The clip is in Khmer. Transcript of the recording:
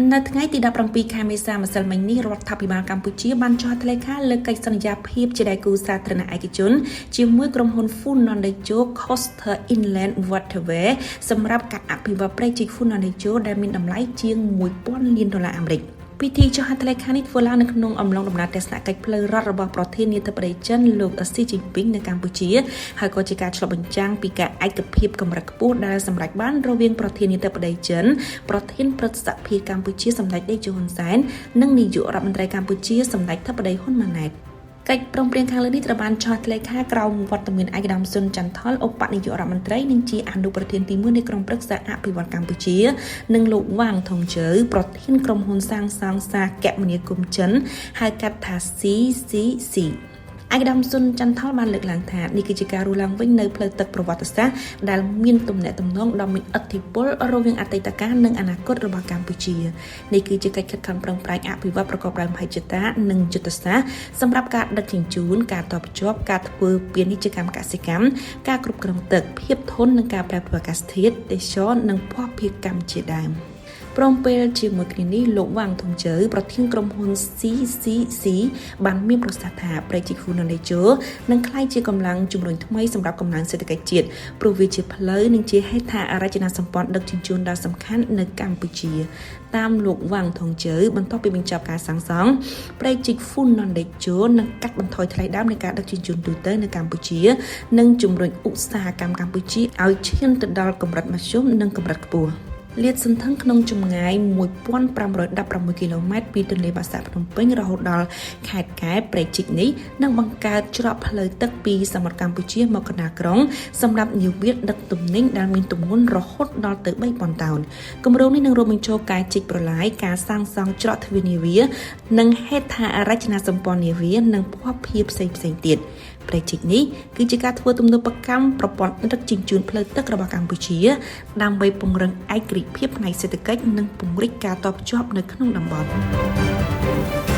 នៅថ្ងៃទី17ខែមេសាម្សិលមិញនេះរដ្ឋាភិបាលកម្ពុជាបានចុះហត្ថលេខាលើកិច្ចសន្យាភាពជាដៃគូសាធារណៈឯកជនជាមួយក្រុមហ៊ុន Funan Techo Coastal Inland Waterway សម្រាប់ការអភិវឌ្ឍព្រែកជីក Funan Techo ដែលមានតម្លៃជាង1000លានដុល្លារអាមេរិក។ ពិធីចុះហត្ថលេខានេះធ្វើឡើងនៅក្នុងអំឡុងដំណើរទស្សនកិច្ចផ្លូវរដ្ឋរបស់ប្រធានាធិបតីចិនលោកស៊ីជីនពីងនៅកម្ពុជាហើយក៏ជាការឆ្លុះបញ្ចាំងពីការឯកភាពកម្រិតខ្ពស់ដែលសម្រេចបានរវាងប្រធានាធិបតីចិនប្រធានព្រឹទ្ធសភាកម្ពុជាសម្ដេចតេជោហ៊ុនសែននិងនាយករដ្ឋមន្ត្រីកម្ពុជាសម្ដេចធិបតីហ៊ុនម៉ាណែត។កិច្ចព្រមព្រៀងខាងលើនេះត្រូវបានចុះហត្ថលេខាក្រោមវត្តមានឯកឧត្តមស៊ុនចាន់ថុលឧបនាយករដ្ឋមន្ត្រីនិងជាអនុប្រធានទី1នៃក្រុមប្រឹក្សាអភិវឌ្ឍកម្ពុជានិងលោកវ៉ាងថុងជើប្រធានក្រុមហ៊ុនសាងសង់សារគមនាគមន៍ចិនហៅកាត់ថា CCC ឯកឧត្តមស៊ុនចាន់ថុលបានលើកឡើងថានេះគឺជាការរស់ឡើងវិញនៅផ្លូវទឹកប្រវត្តិសាស្ត្រដែលមានទំនាក់ទំនងដ៏មានឥទ្ធិពលរវាងអតីតកាលនិងអនាគតរបស់កម្ពុជានេះគឺជាកិច្ចខិតខំប្រឹងប្រែងអភិវឌ្ឍប្រកបដោយមហិច្ឆតានិងយុទ្ធសាស្ត្រសម្រាប់ការដឹកជញ្ជូនការតភ្ជាប់ការធ្វើពាណិជ្ជកម្មកសិកម្មការគ្រប់គ្រងទឹកភាពធន់នឹងការប្រែប្រួលអាកាសធាតុទេសចរណ៍និងភស្តុភារកម្មជាដើម។ ព្រមពេលជាមួយគ្នានេះលោកវ៉ាងថុងជើប្រធានក្រុមហ៊ុន CCC បានមានប្រសាសន៍ថាព្រែកជីកហ្វូណនតេជោនឹងក្លាយជាកម្លាំងជំរុញថ្មីសម្រាប់កំណើនសេដ្ឋកិច្ចជាតិព្រោះវាជាផ្លូវនិងជាហេដ្ឋារចនាសម្ព័ន្ធដឹកជញ្ជូនដ៏សំខាន់នៅកម្ពុជាតាមលោកវ៉ាងថុងជើបន្ទាប់ពីបញ្ចប់ការសាងសង់ព្រែកជីកហ្វូណនតេជោនឹងកាត់បន្ថយថ្លៃដើមនៃការដឹកជញ្ជូនទូទៅនៅកម្ពុជា និងជំរុញឧស្សាហកម្មកម្ពុជាឲ្យឈានទៅដល់កម្រិតមធ្យមនិងកម្រិតខ្ពស់។លាតសន្ធឹងក្នុងចម្ងាយ1516គីឡូម៉ែត្រពីទន្លេបាសាក់ភ្នំពេញរហូតដល់ខេត្តកែបព្រែកជីកនេះនឹងបង្កើតច្រកផ្លូវទឹកពីសមុទ្រកម្ពុជាមកកណ្ដាលក្រុងសម្រាប់នាវាដឹកទំនិញដែលមានទម្ងន់រហូតដល់ទៅ3000តោនគម្រោងនេះនឹងរួមបញ្ចូលការជីកប្រឡាយការសាងសង់ច្រកទ្វារនាវា និងហេដ្ឋារចនាសម្ព័ន្ធនាវានិងភស្តុភារផ្សេងៗទៀតព្រែកជីកនេះគឺជាការធ្វើទំនើបកម្មប្រព័ន្ធដឹកជញ្ជូនផ្លូវទឹករបស់កម្ពុជា ដើម្បីពង្រឹងឯករាជ្យភាពផ្នែកសេដ្ឋកិច្ចនិងពង្រីកការតភ្ជាប់នៅក្នុងតំបន់។